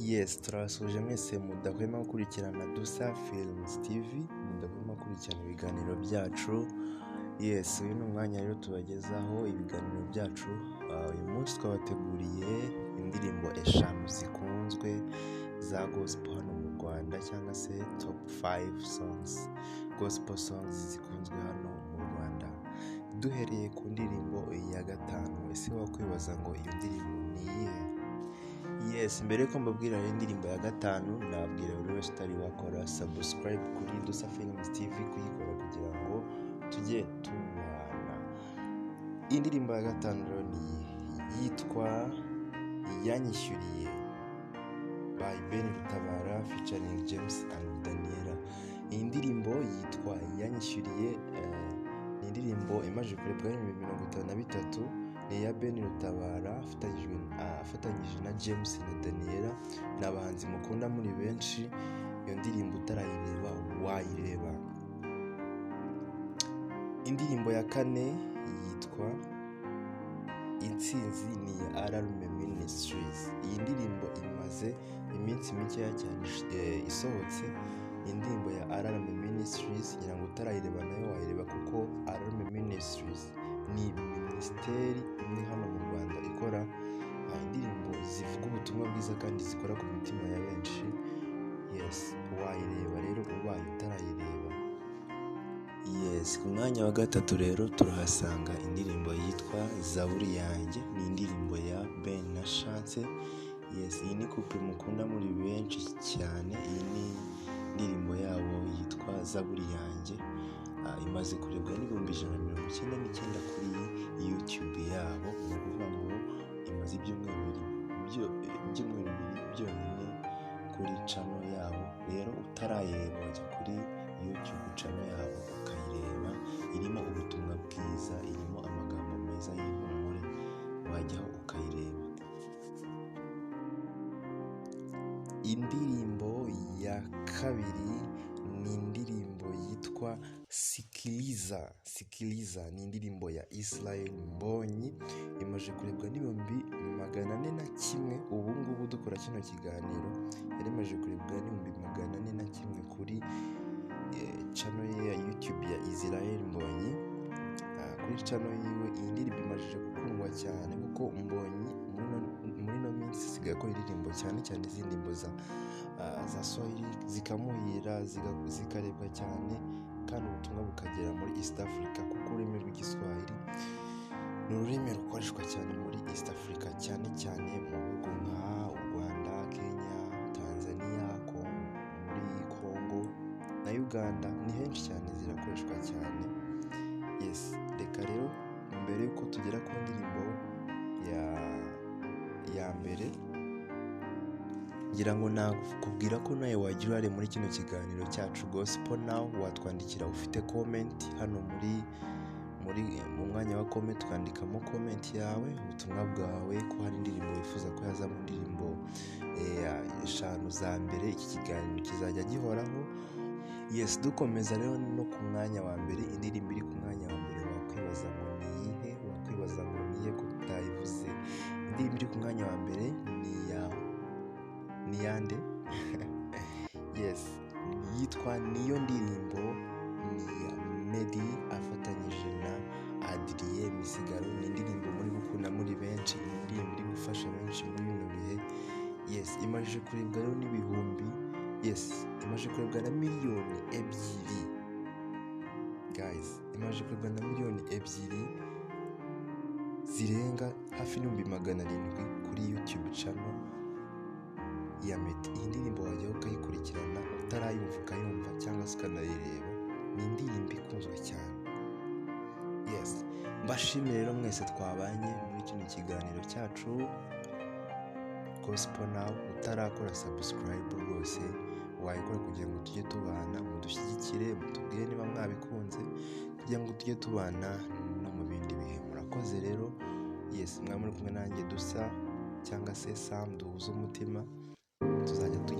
Yes, turabasuhuje mwese mudahwema gukurikirana Dusa Films TV, mudahwema gukurikirana ibiganiro byacu. Yes, uyu ni umwanya rero tubagezaho ibiganiro byacu. Uyu munsi twabateguriye indirimbo 5 zikunzwe za gospel hano mu Rwanda, cyangwa se top 5 songs, gospel songs zikunzwe hano mu Rwanda. Duhereye ku ndirimbo ya 5, ese wakwibaza ngo iyo ndirimbo ni iyihe? Yes, mbere yuko mbabwira rero indirimbo ya 5, nabwira buri wese utari wakora subscribe kuri Dusa Films TV kuyikora kugira ngo tujye tubana. Indirimbo ya 5 rero ni yitwa Yanyishyuriye by Ben Rutabara featuring James and Daniela. Iyi ndirimbo yitwa Yanyishyuriye, ni indirimbo imaze kurebwa n'ibihumbi 53, ni iya Ben Rutabara afatanyije na James na Daniela. Ni abahanzi mukunda muri benshi. Iyo ndirimbo utarayireba wayireba. Indirimbo ya 4 yitwa Intsinzi, ni iya Alarm Ministries. Iyi ndirimbo imaze iminsi mikeya cyane isohotse. Indirimbo ya Alarm Ministries, ngira ngo utarayireba nayo wayireba, kuko Alarm Ministries ni minisiteri imwe hano mu Rwanda ikora indirimbo zivuga ubutumwa bwiza kandi zikora ku mitima ya benshi. Yes, wayireba rero ubaye utarayireba. Yes, ku mwanya wa 3 rero turahasanga indirimbo yitwa Zaburi Yanjye, ni indirimbo ya Ben na Chance. Yes, iyi ni couple mukunda muri benshi cyane. Iyi ni indirimbo yabo yitwa Zaburi Yanjye, imaze kurebwa n'ibihumbi 199 kuri YouTube yabo. Ni ukuvuga ngo imaze ibyumweru 2 byonyine kuri channel yabo. Rero utarayireba wajya kuri YouTube channel yabo ukayireba, irimo ubutumwa bwiza, irimo amagambo meza y'ihumure, wajyaho ukayireba. Indirimbo ya 2 ni indirimbo yitwa Sikiliza. Sikiliza ni indirimbo ya Israel Mbonyi, imaze kurebwa n'ibihumbi 401. Ubu ngubu dukora kino kiganiro yari imaze kurebwa n'ibihumbi 401 kuri channel ye ya YouTube ya Israel Mbonyi. Kuri channel yiwe iyi ndirimbo imaze gukundwa cyane, kuko Mbonyi muri no minsi isigaye akora indirimbo cyane cyane iz'indirimbo za Swahili, zikamuhira, zikarebwa cyane, kandi ubutumwa bukagera muri East Africa, kuko ururimi rw'Igiswahili ni ururimi rukoreshwa cyane muri East Africa, cyane cyane mu bihugu nka u Rwanda, Kenya, Tanzania, muri Congo na Uganda, ni henshi cyane zirakoreshwa cyane. Yes, reka rero mbere yuko tugera ku ndirimbo ya mbere, ngira ngo nakubwira ko nawe wagira uruhare muri kino kiganiro cyacu Gospel Now. Watwandikira ufite comment hano muri mu mwanya wa comment, ukandikamo comment yawe, ubutumwa bwawe, ko hari indirimbo wifuza ko yaza mu ndirimbo 5 za mbere. Iki kiganiro kizajya gihoraho. Yes, dukomeza rero no ku mwanya wa mbere. Indirimbo iri ku mwanya wa mbere wakwibaza ngo ni iyihe? Wakwibaza ngo ni iyihe ko tutayivuze? Indirimbo iri ku mwanya wa mbere ni yande? Yes, yitwa Niyo Ndirimbo, ni iya Meddy afatanyije na Adrien Misigaro. Ni indirimbo muri gukunda muri benshi, ni indirimbo iri gufasha benshi muri bino bihe. Yes, imaze kurebwa rero n'ibihumbi, yes, imaze kurebwa na 2 miliyoni guys, imaze kurebwa na 2 miliyoni zirenga hafi n'ibihumbi 700 kuri YouTube channel ya Meddy. Iyi ndirimbo wajyaho ukayikurikirana, utarayumva ukayumva cyangwa se ukanayireba. Ni indirimbo ikunzwe cyane. Yes, mbashimire rero mwese twabanye muri kino kiganiro cyacu Gospel Now. Utarakora subscribe rwose wayikora kugira ngo tujye tubana, mudushyigikire, mutubwire niba mwabikunze, kugira ngo tujye tubana no mu bindi bihe. Murakoze rero. Yes, mwa muri kumwe nanjye Dusa cyangwa se Sam duhuze umutima, tuzajya tugenda.